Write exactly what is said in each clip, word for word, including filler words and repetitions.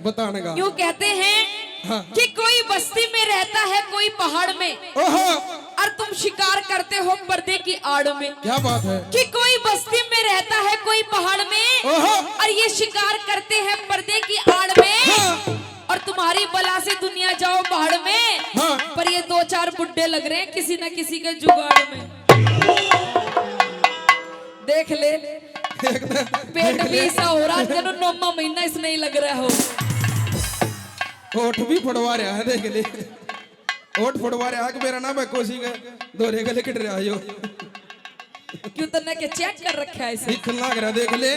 बताने का। यूं कहते हैं हाँ। कि कोई बस्ती में रहता है, कोई पहाड़ में, ओहो। और तुम शिकार करते हो पर्दे की आड़ में। क्या बात है। कि कोई बस्ती में रहता है, कोई पहाड़ में, ओहो। और ये शिकार करते हैं पर्दे की आड़ में। हाँ। और तुम्हारी बला से दुनिया जाओ भाड़ में, हाँ। पर ये दो चार बुड्ढे लग रहे हैं किसी ना किसी के जुगाड़ में। देख ले, पेट भी ऐसा हो रहा है, जनो नौमा महीना इसने ही लग रहा हो। ओठ भी फड़वा रहा है, देख ले। ओठ फड़वा रहा है कि मेरा नाम है कोसी का, दोरे गले कट रहा हो। क्यों, तन्ने के चेक कर रखा है इसे? दिखन लाग रहा, देख ले।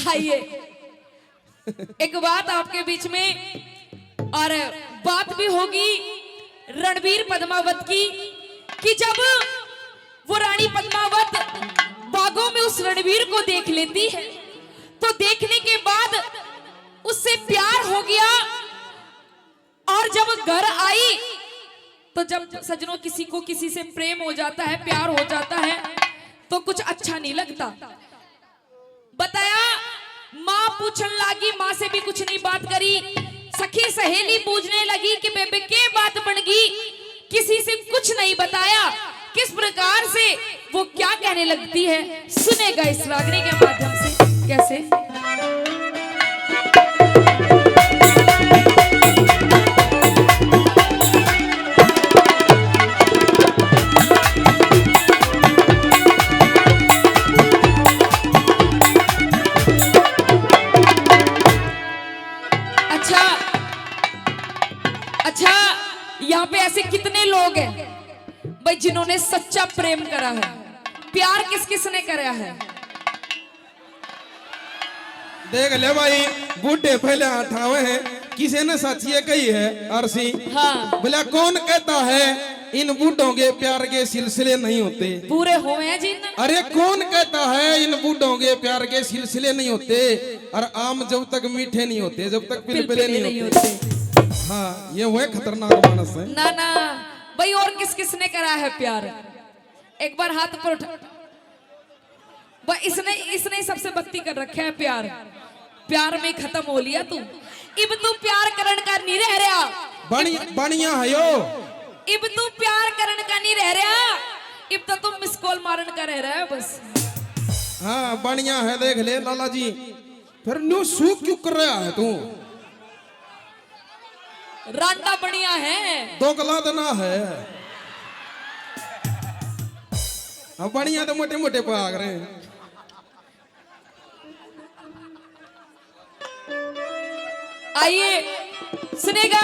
आइए, एक बात आपके बीच में, और बात भी होगी रणवीर पद्मावत की, कि जब वो रानी पद्मावत बागों में उस रणवीर को देख लेती है, तो देखने के बाद उससे प्यार हो गया, और जब घर आई, तो जब सजनों किसी को किसी से प्रेम हो जाता है, प्यार हो जाता है, तो कुछ अच्छा नहीं लगता। बताया, माँ पूछन लागी, माँ से भी कुछ नहीं बात करी। सखी सहेली पूछने लगी कि बेबे के बात बन गई, किसी से कुछ नहीं बताया। किस प्रकार से वो क्या कहने लगती है, सुनेगा इस रागनी के माध्यम से। कैसे? अच्छा, अच्छा, यहाँ पे ऐसे कितने लोग हैं भाई जिन्होंने सच्चा प्रेम करा है? प्यार किस किस ने करा है? देख ले भाई, बूढ़े पहले हाथ आवे हैं, किसी ने सच्ची कही है आरसी? हाँ। बोला, कौन कहता है इन बूढ़ों के प्यार के सिलसिले नहीं होते? पूरे हुए हैं जी। अरे कौन कहता है इन बूढ़ों के प्यार के सिलसिले नहीं होते? और आम जब तक मीठे नहीं होते, जब तक पिलपिले पिलपिले नहीं नहीं होते। होते। हाँ, ये हुए खतरनाक मानस है। ना ना भाई, और किस किस ने करा है प्यार? एक बार हाथ पर उठा। बस इसने, इसने ही सबसे भक्ति कर रखा है प्यार। प्यार में खत्म हो लिया तू। इब तू प्यार करण का नहीं रह रहा। बणी-, इब, बणिया है यो। इब तू प्यार करण का नहीं रह रहा। इब तो तू मिस कॉल मारण का रह रहा है बस। हाँ, बणिया है, देख ले लाला जी। फिर न्यू सूख क्यों कर रहा है तू? रांडा बणिया है। दोगला तो ना है। अब बणिया तो मोटे मोटे भाग रहे हैं। आइए सुनेगा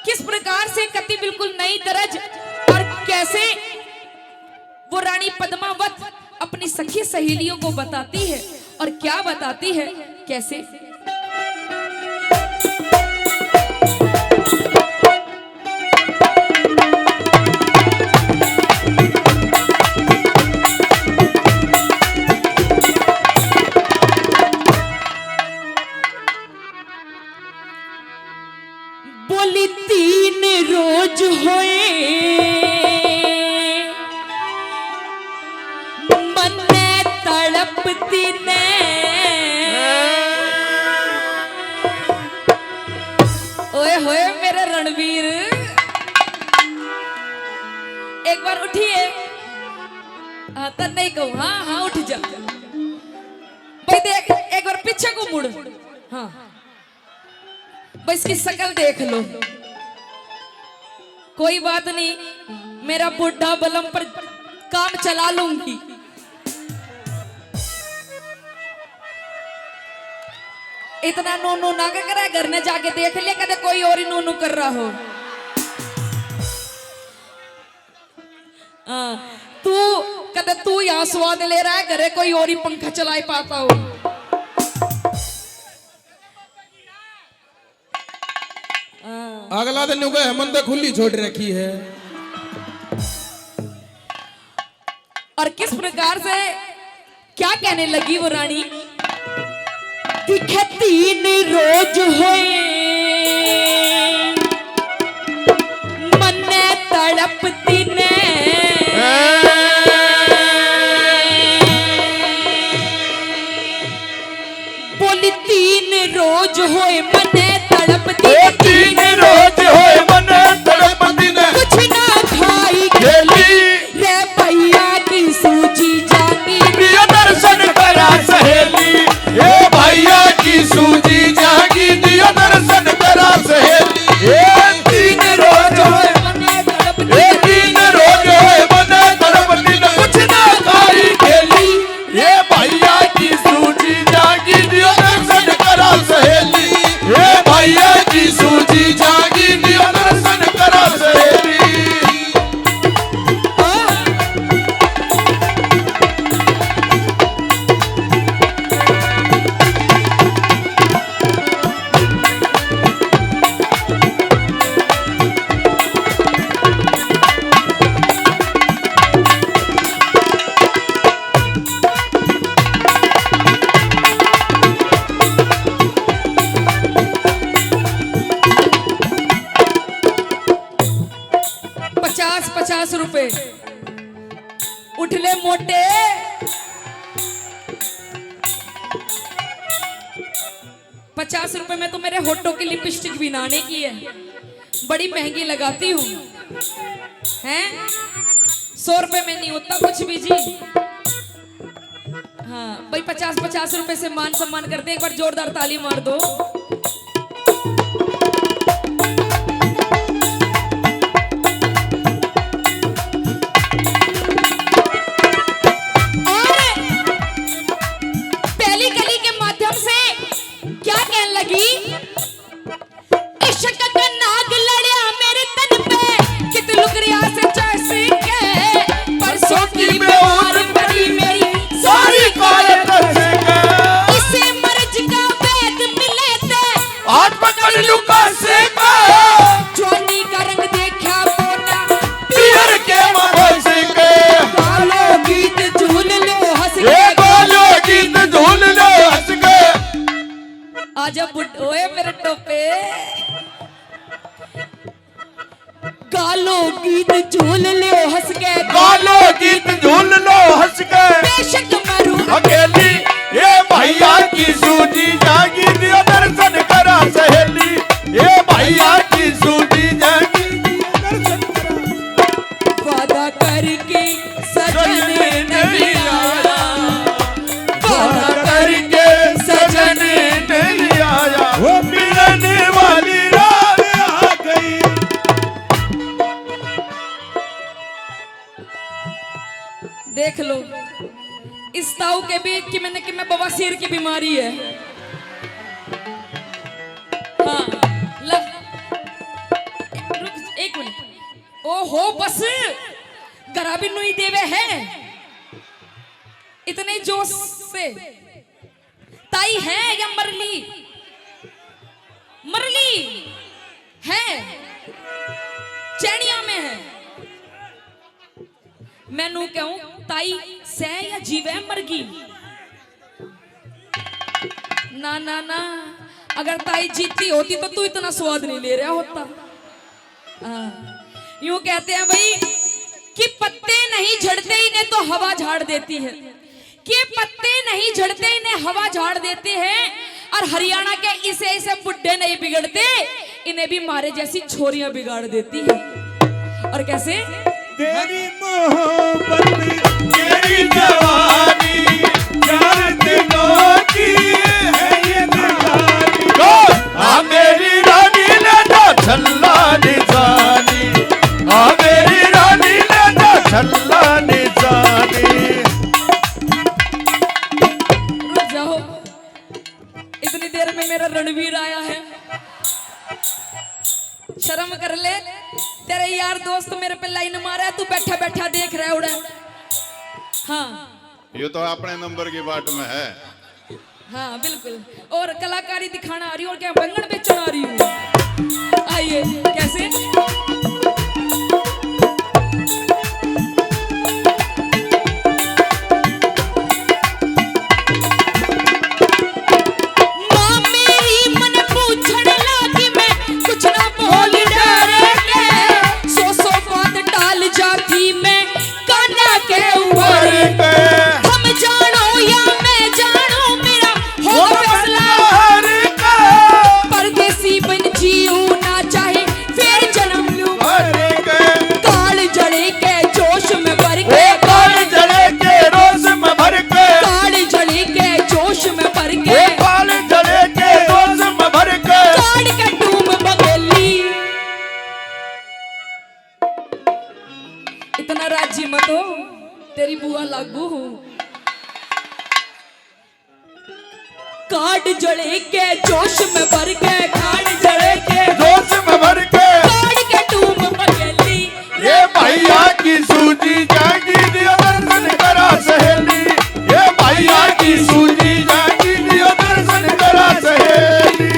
किस प्रकार से कती बिल्कुल नई तर्ज और कैसे वो रानी पद्मावत अपनी सखी सहेलियों को बताती है और क्या बताती है, कैसे। बोली तीन रोज होए मन्ने तड़पती ने। ओए होए मेरे रणवीर, एक बार उठिए। हाँ, तब नहीं कहूँ। हाँ हाँ, उठ जा भाई। देख, एक बार पीछे को मुड़। हाँ, बस इसकी शक्ल देख लो। कोई बात नहीं, मेरा बूढ़ा बलम पर काम चला लूंगी। इतना नू नू ना के करे, घर ने जाके देख ले, कदे कोई और ही नू नू कर रहा हो। हाँ, तू, कदे तू यहाँ स्वाद ले रहा है, घरे कोई और ही पंखा चलाए पाता हो। हाँ। अगला दिन न्यू कहे, "मन तो खुली छोड़ रखी है।" और किस प्रकार से क्या कहने लगी वो रानी? दिखे तीन रोज होए मन्ने तड़पती ने। बोली तीन रोज हो मने तड़प दिन, ए तीन रोज होए मने तड़प दिन, कुछ ना खाई खेली, रे भैया की सूजी जागी, दियो दर्शन करा सहेली। ए भैया की सूजी जागी, दियो दर्शन करा सहेली। ए तीन रोज होए मने तड़प दिन, ए तीन रोज होए मने तड़प दिन, कुछ ना खाई खेली। ए भैया की सूजी जागी, दियो दर्शन करा सहेली। ए भैया की सूजी जागी, दियो दर्शन करा सहेली। पचास पचास रुपए। उठ ले मोटे। पचास रुपए में तो मेरे होठों की लिपस्टिक भी नाने की है, बड़ी महंगी लगाती हूँ। हैं, सौ रुपए में नहीं होता कुछ भी जी। हाँ भाई, पचास पचास रुपए से मान सम्मान करते हैं, एक बार जोरदार ताली मार दो। और पहली कली के माध्यम से क्या कहने लगी? इश्क का नाग लड़या मेरे तन पे, कित लुक रिया से चस के। परसों की बीमार पड़ी मेरी सारी काया कस के। इसे मर्ज का वैद मिले थे, हाथ पकड़ लूं कस के। जवानी का रंग देखा बोना, पियर के मगस के। गा लो गीत झूल लो हंस के। ए गा लो गीत झूल लो हंस के। आजा बुड-, ओए मेरे टोपे। गा लो गीत झूल लो हंस के। गा लो गीत झूल लो हंस के। बेशक मरूं अकेली, ए भैया की सूजी जागी, दियो दर्शन करा सहेली। ए भैया की सूजी जागी, दियो दर्शन करा। वादा करके सजन नहीं आया, वादा करके सजन नहीं आया, वो मिलन वाली रात आ गई। देख लो, इस ताऊ के भी कि मैंने, कि मैं बवासीर की बीमारी है। हाँ, ला, रुक, एक मिनट। ओहो, बस, गरा भी नुई देवे है इतने जोश से। ताई है या मरली? मरली है, चैनिया में है। मैं नू कहूं, ताई सै या जीवे मरगी? ना, ना, ना, अगर ताई जीती होती तो तू इतना स्वाद नहीं ले रहा होता। हाँ, यूं कहते हैं भाई कि पत्ते नहीं झड़ते, इन्हें तो हवा झाड़ देती है। के पत्ते नहीं झड़ते, इन्हें हवा झाड़ देते हैं। और हरियाणा के इसे, इसे बुड्ढे नहीं बिगड़ते, इन्हें भी मारे जैसी छोरियां बिगाड़ देती हैं। और कैसे? तेरी मोहब्बत, तेरी जवानी, चार दिनों की है ये दीवानी। आ मेरी रानी ले जा छल्ला निजानी, आ मेरी रानी ले जा छल्ला निजानी। रुक जाओ, इतनी देर में मेरा रणवीर आया है, शर्म कर ले। तेरे यार दोस्त मेरे पे लाइन मारा है, तू बैठा बैठा देख रहा है उड़े। हाँ, ये तो अपने नंबर की बाट में है। हाँ, बिल्कुल। और कलाकारी दिखाना आ रही हूँ और क्या बैंगन बेचना आ रही हूँ। आइए, कैसे? माँ मेरी मन पूछण लागी, मैं कुछ ना बोल डर के। सौ सौ बात टाल जाती मैं काना के ऊपर। हम जानो या मैं जानो, मेरा हो फैसला। जले के जोश में भर के, खाड़ जले के जोश में भर के, काढ़ के टूम पगेली। ये भैया की सूजी जागी दियो दर्शन करा सहेली। ये भैया की सूजी जागी दियो दर्शन करा सहेली।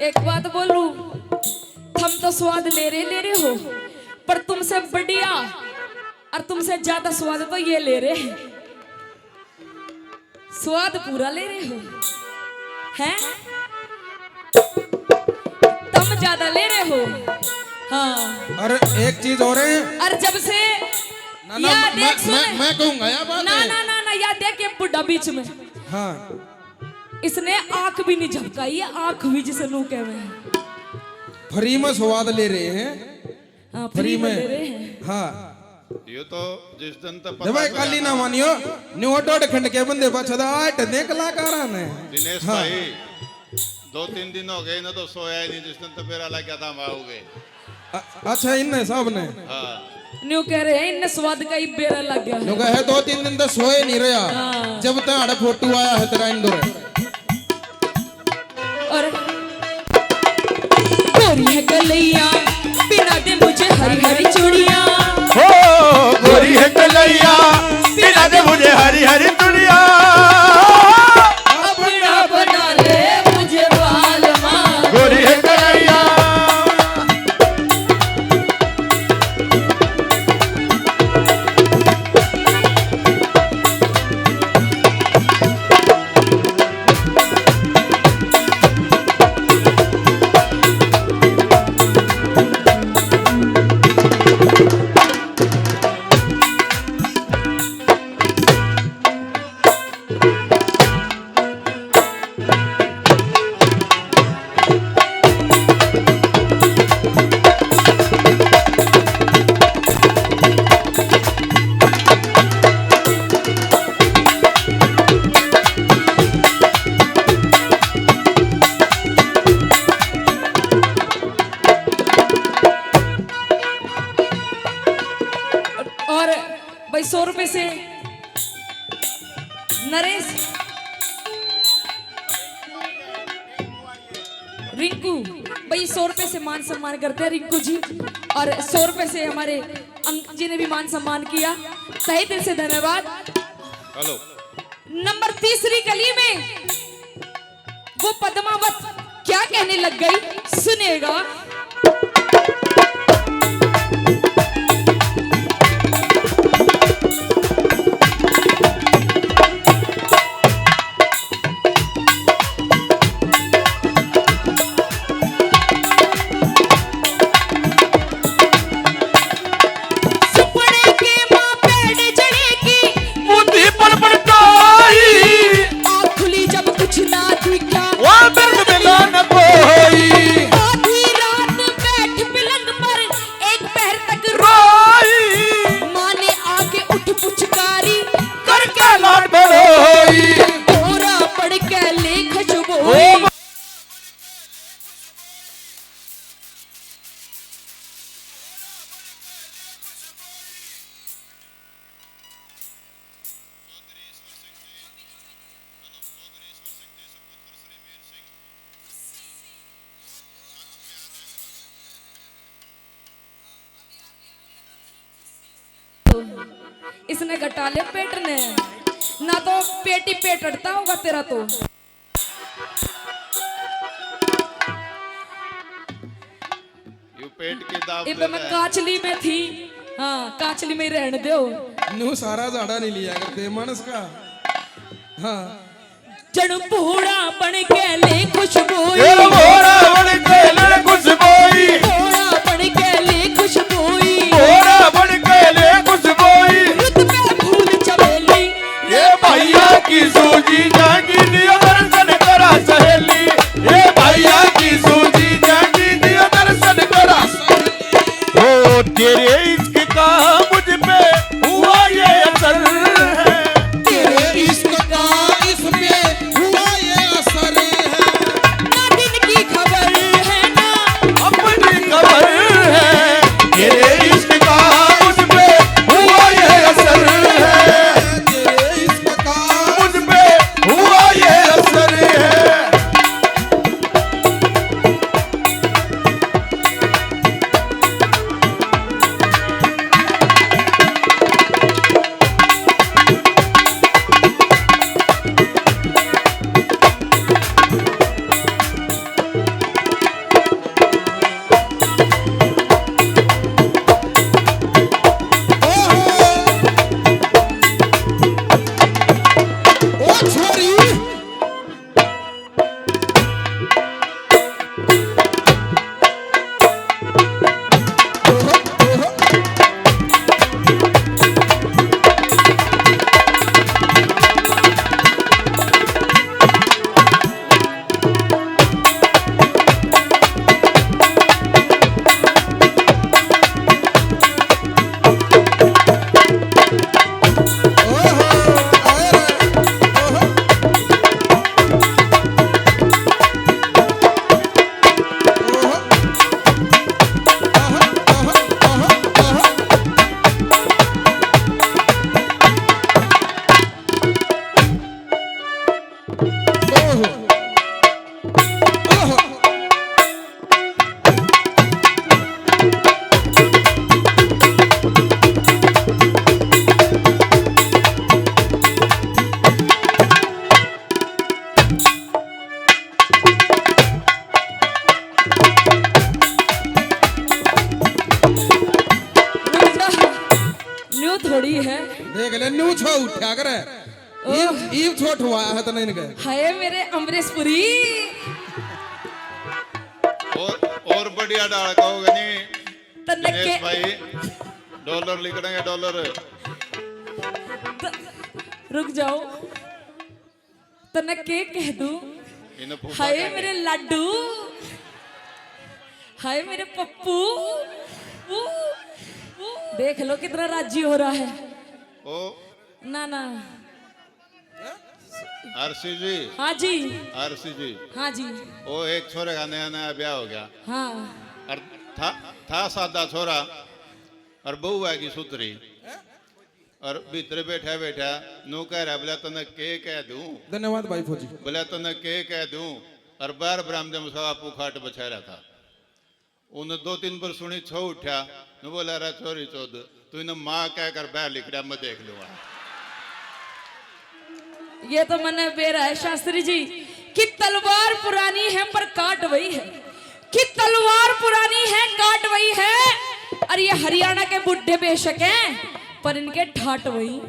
एक बात बोलूं, थम तो स्वाद ले रहे, ले रहे हो, पर तुमसे बढ़िया और तुमसे ज्यादा स्वाद तो ये ले रहे हैं। स्वाद पूरा ले रहे हो, हैं? तुम ज्यादा ले रहे हो। हाँ। और एक चीज और है। और जब से ना, ना, या मैं, देख, सुन। मैं, मैं कहूंगा या बात ना, है। ना, ना, ना, या देख, ये बुढ़ा बीच में। हाँ। इसने आंख भी नहीं झपकाई, ये आंख भी जिसे नू कहवे हैं। फ्री में स्वाद ले रहे हैं। हाँ, फ्री फ्री में में। ले रहे हैं। हाँ। ये तो जिस दिन तक जब पता भाई चला काली ना ना। मानियो, न्यू अठोड़ खंड के बंदे पाछा दा आठ ने कलाकारां ने। दिनेश हाँ। भाई, दो तीन दिन हो गए ना, तो सोया ही नहीं, जिस दिन तो बेरा लग गया था, हम आओगे। अ-, अच्छा, इनने साहब ने। हाँ। न्यू कह रहे हैं, इनने स्वाद का ही बेरा लग गया है। न्यू कहा है, दो तीन दिन तो सोए नहीं रहा। हाँ। जब तक आड़ा फोटो आया है तेरा इंदौर। और गोरी है कलैया, पिला दे मुझे हरी हरी चूड़िया। हो, गोरी है कलैया, पिला दे मुझे हरी हरी चूड़िया। अपना बना ले मुझे बालमा। गोरी है कलैया। और भाई, सौ रुपए से नरेश, रिंकू भाई, सौ रुपए से मान सम्मान करते हैं रिंकू जी। और सौ रुपए से हमारे अंक जी ने भी मान सम्मान किया, तहे दिल से धन्यवाद। हेलो। नंबर तीसरी गली में वो पद्मावत क्या कहने लग गई, सुनेगा। सुपने के माँ पैड़ जड़े की मुंदी पर पड़काई। आँख खुली जब कुछ ना दिखा, वो दर्द मिला न कोई। आधी रात तो। इसने घटा ले पेट ने, ना तो पेट ही पेट अटता होगा तेरा तो। यू पेट के दाब इब दे मैं दे। काचली में थी। हाँ, काचली में ही रहने दो। नू सारा झाड़ा नहीं लिया करते मानस का। हाँ। जण भोरा बन के ले खुशबोई। ए भोरा बन के ले खुशबोई। भोरा बन के ले खुशबोई। भोरा बन के ले खुशबोई। रुत पे फूल चमेली। ये भैया की सूजी जागी दियो दर्शन करा सहेली। ये भैया की सूजी जागी दियो दर्शन करा सहेली। ओ तेरे इश्क का मुझ पे हुआ ये असर है। तेरे इश्क का इस पे हुआ ये असर है। ना दिन की खबर है ना अपनी खबर है। तेरे इश्क का मुझ पे हुआ ये असर है। तेरे इश्क का मुझ पे हुआ ये असर है। न्यू थोड़ी है। देख ले, न्यू छो उठा करे। ओह। ईव, ईव छोट हुआ है तो नहीं इनके। हाय मेरे अमरीशपुरी। और, और बढ़िया डाल कहोगे नहीं? तन्ने दिनेश के भाई, डॉलर लिख रहे हैं, डॉलर। त-, रुक जाओ। तन्ने के कह दूं? इन्हें फूफा हाय कह दे। मेरे लाडू, हाय मेरे पप्पू। देख लो कितना राजी हो रहा है। ओ। ना, ना। आरसी जी। हाँ जी। आरसी जी। हाँ जी। ओ एक छोरे का नया नया ब्याह हो गया। हाँ। और था, था सादा छोरा और बहू आएगी सुथरी। और भीतर बैठा बैठा नू कह रहा, बोला, "तन्ने के कह दूं?" धन्यवाद भाई फौजी। बोला, "तन्ने के कह दूं?" और बाहर बरामदे में सब आपू खाट बिछा रहा था। उन्हें दो तीन बार सुनी, छो उठा, न बोला, "रे छोरी चोद, तू इन्हें माँ कह कर बाहर लिख रहा, मैं देख लूंगा।" ये तो मने बेरा है शास्त्री जी कि तलवार पुरानी है पर काट वही है, कि तलवार पुरानी है काट वही है। और ये हरियाणा के बुढ़े बेशक हैं पर इनके ठाट वही।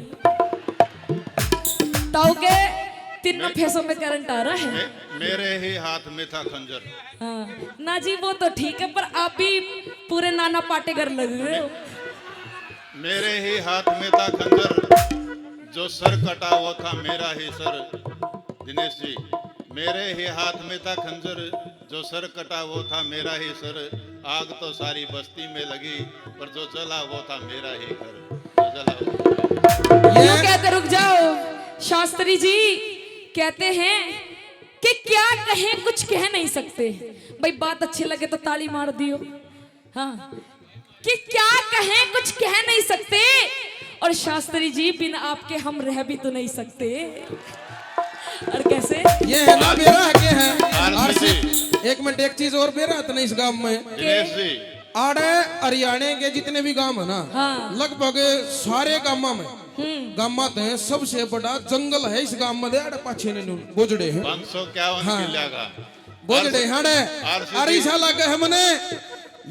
ताऊ के तीनों फेसों में करंट आ रहा है। मे-, मेरे ही हाथ में था खंजर। हाँ, ना जी, वो तो ठीक है, पर आप भी पूरे नाना पाटेकर लग रहे हो। मेरे ही हाथ में था खंजर, जो सर कटा वो था मेरा ही सर। दिनेश जी, मेरे ही हाथ में था खंजर, जो सर कटा वो था मेरा ही सर। आग तो सारी बस्ती में लगी, पर जो जला वो था मेरा ही घर, जो जला वो था मेरा ही घर। ये यूं कहते, रुक जाओ, शास्त्री जी कहते हैं कि क्या कहें, कुछ कह नहीं सकते। भाई, बात अच्छी लगे तो ताली मार दियो। हाँ, कि क्या कहें, कुछ कह नहीं सकते। और शास्त्री जी, बिन आपके हम रह भी तो नहीं सकते। और कैसे? ये है ना, बेरा है, के है? आरसी जी। एक मिनट, एक चीज और बेरा है तो नहीं इस गांव में? दिनेश जी, आड़े हरियाणा के जितने भी गांव है ना, हाँ। लगभग सारे गांव में, हम्म। गांव में सबसे बड़ा जंगल है इस गांव में, आड़े पाछे ने बोजड़े हैं। पाँच सौ इक्यावन हाँ। किला का। बोजड़े हाड़े। आरसी अरे जी। ऐसा लगे है मने,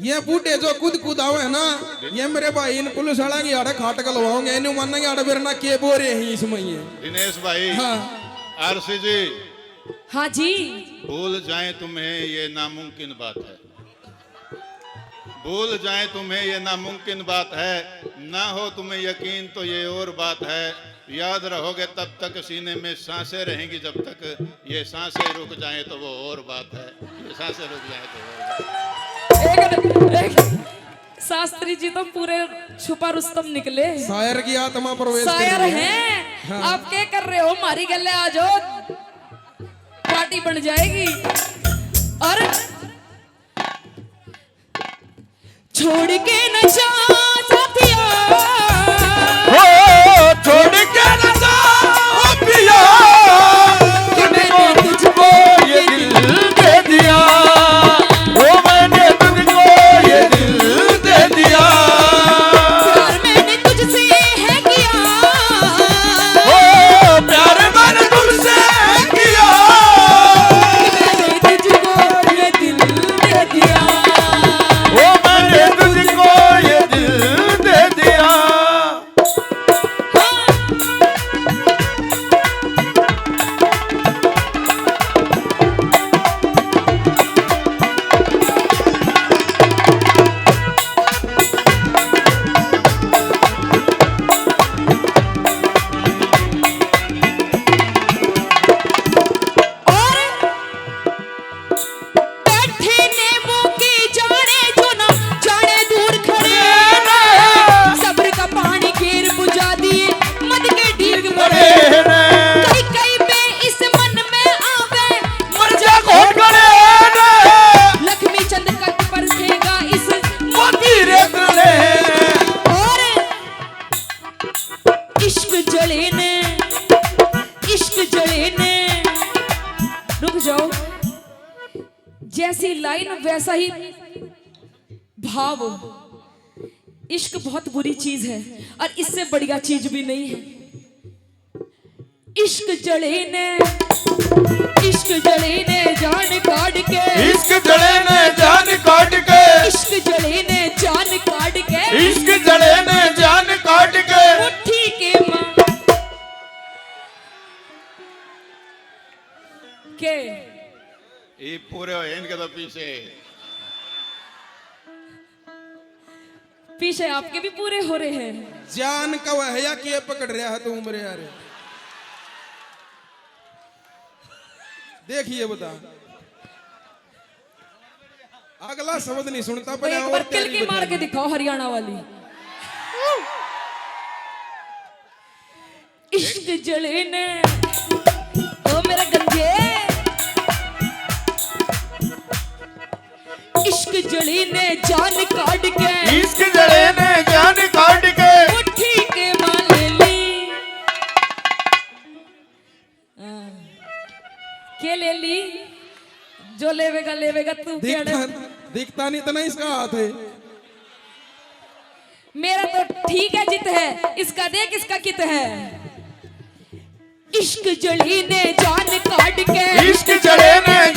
ये बूढ़े जो कूद कूद आवे है ना, ये मेरे भाई इन पुलिस वाला की आड़े खाट गलवाओगे, इन्हें मानेंगे आड़े बेरना के बोरे हैं इसमें ये। दिनेश भाई। हाँ। आरसी जी। हाँ जी। भूल जाए तुम्हें ये नामुमकिन बात है। भूल जाए तुम्हें ये नामुमकिन बात है, ना हो तुम्हें यकीन तो ये और बात है। याद रहोगे तब तक सीने में सांसें रहेंगी, जब तक ये सांसें रुक जाएं तो वो और बात है, ये सांसें रुक जाएं तो वो और बात है। एक, एक, शास्त्री जी तो पूरे छुपा रुस्तम निकले। शायर की आत्मा प्रवेश कर शायर रही है। हैं। हाँ। आप क्या कर रहे हो? हमारी गले आ जाओ, पार्टी बन जाएगी। और छोड़ के न जा साथिया। ओ, छोड़ के न जा, ओ पिया। कि मैंने तुझको ये दिल दे दिया। ओ, मैंने तुझको ये दिल दे दिया। प्यार मैंने तुझसे है किया। ओ, प्यार मैंने तुझसे है किया। कि मैंने तुझको ये दिल दे दिया। ओ, मैंने तुझको ये दिल दे दिया। और बैठे ने मुंह की जाने जो ना जाने दूर खड़े ने। सब्र का पानी घेर बुझा दिए, मद के डीग बड़े ने। कई कई पे इस मन में आवे, मर जा घोट खड़े ने। लक्ष्मी चंद कट पर थेगा इस मोती रेत ने। और इश्क जले ने, इश्क जले ने। रुक जाओ, जैसी लाइन वैसा ही भाव। इश्क बहुत बुरी चीज है और इससे बढ़िया चीज भी नहीं है। इश्क जले ने, इश्क जले ने जान काट के। इश्क जले ने जान काट के। इश्क जले ने जान काट के। इश्क जले ने जान काट के। मुट्ठी के मां के। ये पूरे हो इनके तो पीछे। पीछे आपके भी पूरे हो रहे हैं। जान का वह है या के पकड़ रहा है तू उम्र यार। देखिए बता, अगला शब्द नहीं सुनता, तो पहले एक और बार तैयारी किलकी मार के दिखाओ हरियाणा वाली। इश्क जले ने, ओ मेरे गंजे। इश्क जले ने जान काट के। इश्क जले ने जान काट के। मुट्ठी के मां ले ली। हाँ। के ले ली? जो लेवेगा, लेवेगा, तू क्या दिखता, दिखता नहीं इतना इसका हाथ है। मेरा तो ठीक है जित है, इसका देख इसका कित है। इश्क जले ने जान काट के। इश्क जले ने